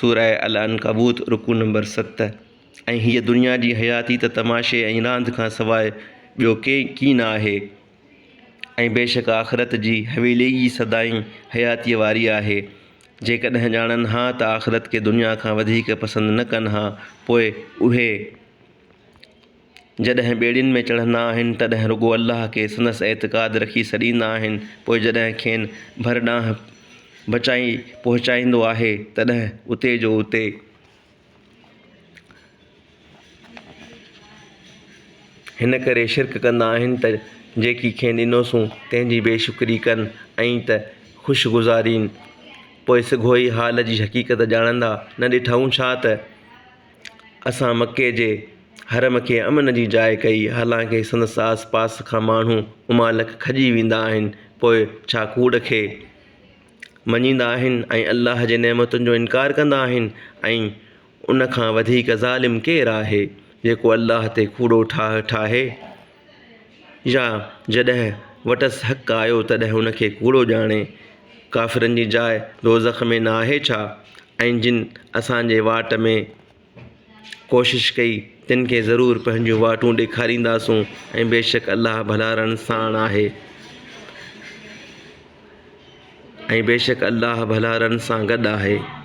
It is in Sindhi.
سوره العنڪبوت رڪوع نمبر 7 ۽ هيء دنيا جي حياتي ته تماشي ۽ راند کان سواء ٻيو ڪي ڪين آهي ۽ بيشڪ آخرت جي حويلي ئي سدائين حياتيء واري آهي. جيڪڏهن ڄاڻن ها ته آخرت کي دنيا کان وڌيڪ پسند نه ڪن ها. پوء اهي جڏهن ٻيڙين ۾ چڙهندا آهن تڏهن رڳو الله کي سندس اعتقاد رکي سڏيندا آهن پوء جڏهن کين ڀر ڏانهن بچائي پهچائيندو آهي تڏهن اتي جو اتي هن ڪري شرڪ ڪندا آهن ته جيڪي کين ڏنوسون تنهن جي بي شڪري ڪن ۽ ته خوش گذارين پوء سگهو ئي حال جي حقيقت ڄاڻندا نه ڏٺائون ڇا ته اسان مڪي جي حرم کي امن جي جاء ڪئي، حالانڪه سندس آس پاس کان ماڻهو امالڪ کڄي ويندا آهن، پوء ڇا ڪوڙ کي مڃيندا آهن ۽ الله جي نعمتن جو انڪار ڪندا آهن ۽ ان کان وڌيڪ ظالم ڪير آهي جيڪو الله تي ڪوڙو ٺاهه ٺاهي يا جڏهن وٽس حق آيو تڏهن ان کي ڪوڙو ڄاڻي. ڪافرن جي جاء دوزخ ۾ نه آهي ڇا؟ ۽ جن اسان جي واٽ ۾ ڪوشش ڪئي تن کي ضرور پنهنجون واٽون ڏيکارينداسون ۽ بيشڪ الله ڀلارن ساڻ آهي ۽ بيشڪ الله ڀلارن سان گڏ آهي.